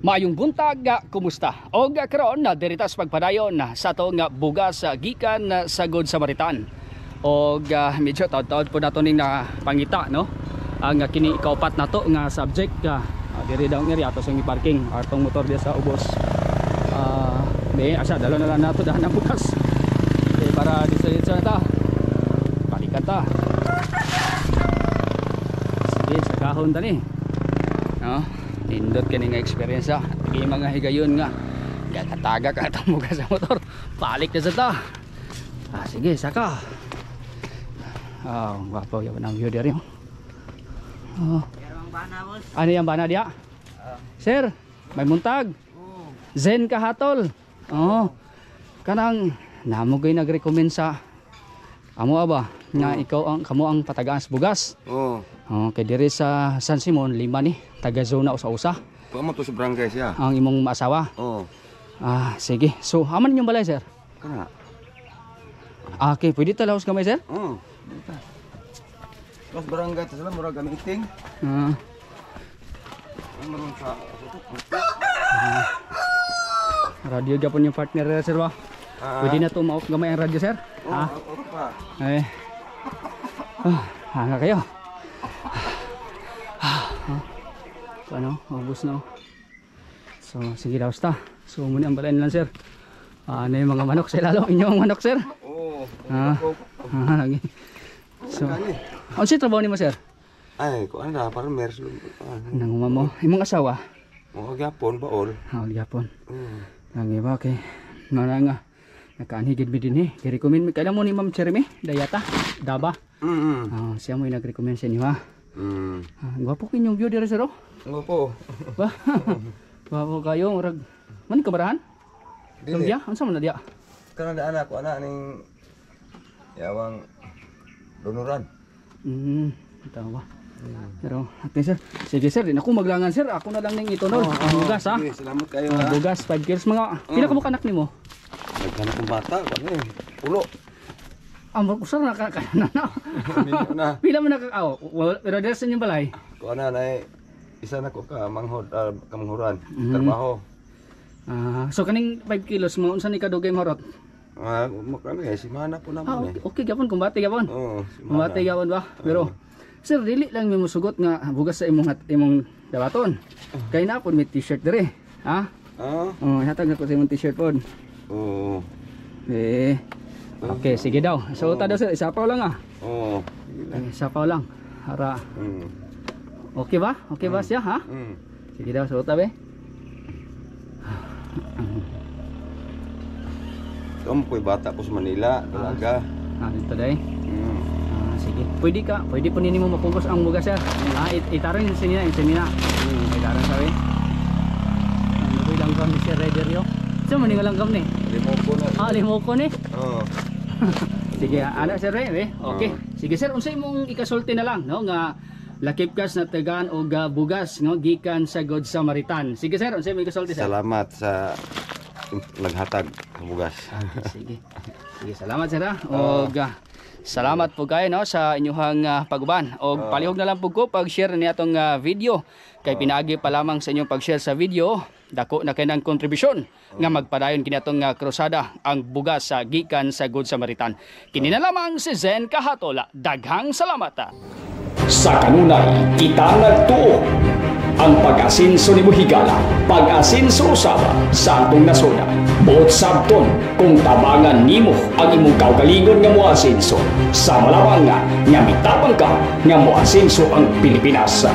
Maayong buntag, kumusta? Og karon na diri ta sa pagpadayon sa ato nga bugas gikan sa Good Samaritan. Og medyo taud-taud po nato ning pangita, no? Ang kini ikaupat nato nga subject, diri daw ang area ato sa parking atong motor diya sa ubos. Di asa dalo na lang nato dahan ang bugas. Okay, para dito na ta. Balikan ta. Sige, sa kahon ta ni. No? Nindot kini nga experience ha. Di mga higayon nga gakataga ka atong bugas sa motor. Balik na sa ta. Ah, sige, saka. Ah, gwapo yaw ang view diri. Oh. Ano yung bana diya? Sir, may muntag. Zen kahatol. Oh. Kanang namo gyud nagrecommend sa amo ba nga ikaw ang kamo ang patagaan sa bugas. Oo. Oh, kay diri sa San Simon lima ni taga zona usa-usa Kuha mo to sa barangay siya. ang imong asawa. Oo. Ah, sige. So, aman inyong balay, sir? Kana. Ah, okay, pwede talaos gamay, sir? Oo. Mas barangay ta sila murag meeting. Ah, Ang sa radio gyapon yung partner, sir ba? Pwede na to ma-off gamay ang radyo, sir? Oo, Ha? oh, pa. Eh. Ah, hanga kayo. Ah, ano, ubos na. Oh. So, sige daw sta. So, muna ang balay lang, sir. Ah, ano yung mga manok sa ilalo? Inyo ang manok, sir? Oo. Ah. Ah, lagi. So, ano siya trabaho nimo, sir? Ay, ko ano na parang mers. Nanguma mo. Imong asawa? Mo gyapon baol. Ah, gyapon. Lagi ba, okay. Mara nga. Nakaanhigid mi din eh. Gi-recommend mi. Kailan mo ni Ma'am Cheremy? Dayata? Daba? Ah, siya mo yung nag-recommend sa inyo, ha? Ah, gwapo kinyong view dire, sir, oh. Ngo po. Ba? Gwapo kayo. Murag. Man kabarahan? Dili. Lumbia? Unsa man na diya? Kana na anak ko ana ning yawang donoran. Tawa. Pero, ate sir. Sige sir, di na ako maglangan sir. Ako na lang ning itunol. Ang bugas ha. Sige, salamat kayo Ang ha. bugas, 5 kilos mga. Pila ka mo kanak nimo? Naghanap kong bata, ano eh. Ulo. Ah, usar na ka na na. Minyo na. Pila man na ka oh, pero diri sa inyong balay. Ko ana na isa na ko ka manghod kamanghuran. Trabaho. Ah, so kaning 5 kilos mo unsa ni kadugay mahurot? Ah, makano eh simana po Ah, naman okay, eh. okay gyapon kumbate gyapon. Oo, simana. Kumbate gyapon ba? Pero sir, dili lang mi mosugot nga bugas sa imong imong dabaton. Kay na pod may t-shirt dire. Ha? Ah, Oh, hatag na ko sa imong t-shirt pod. oo. Eh. Okay, sige daw. So ta daw sir, isapaw lang ah. Oo. Eh, isapaw lang. Hara. Okay ba? Okay ba siya ha? Sige daw, suot be. Ito mo bata ko sa Manila, dalaga. Ah, dito day. Ah, sige. Pwede ka, pwede po nini mo mapugos ang bugas sir. Ah, itaron yung sinina, yung sinina. Itaron sabi. Ano ko langgam ni Sir Rederio? Sa man nga langgam ni? Limoko na. Ah, limoko ni. Oo. Sige, ano sir Ray, eh? Okay. Sige sir, unsay imong ikasulti na lang no nga lakip kas na tagaan og bugas no gikan sa Good Samaritan. Sige sir, unsay imong ikasulti sir? Salamat sa naghatag sa bugas. Sige. Sige, salamat sir ha. Og salamat po kayo no sa inyuhang paguban. Og palihog na lang po ko pag-share ni atong video kay pinaagi pa lamang sa inyong pag-share sa video dako na kay ng kontribusyon nga magpadayon kini atong krusada ang bugas sa gikan sa Good Samaritan. Kini na lamang si Zen Kahatola. Daghang salamat. Sa kanunay, kita nagtuo. Ang pag-asinso ni Buhigala, pag-asinso usaba sa atong nasoda. Buot sabton kung tabangan nimo ang imong kaugalingon nga moasinso. Sa malawang nga, nga mitabang ka nga moasinso ang Pilipinas.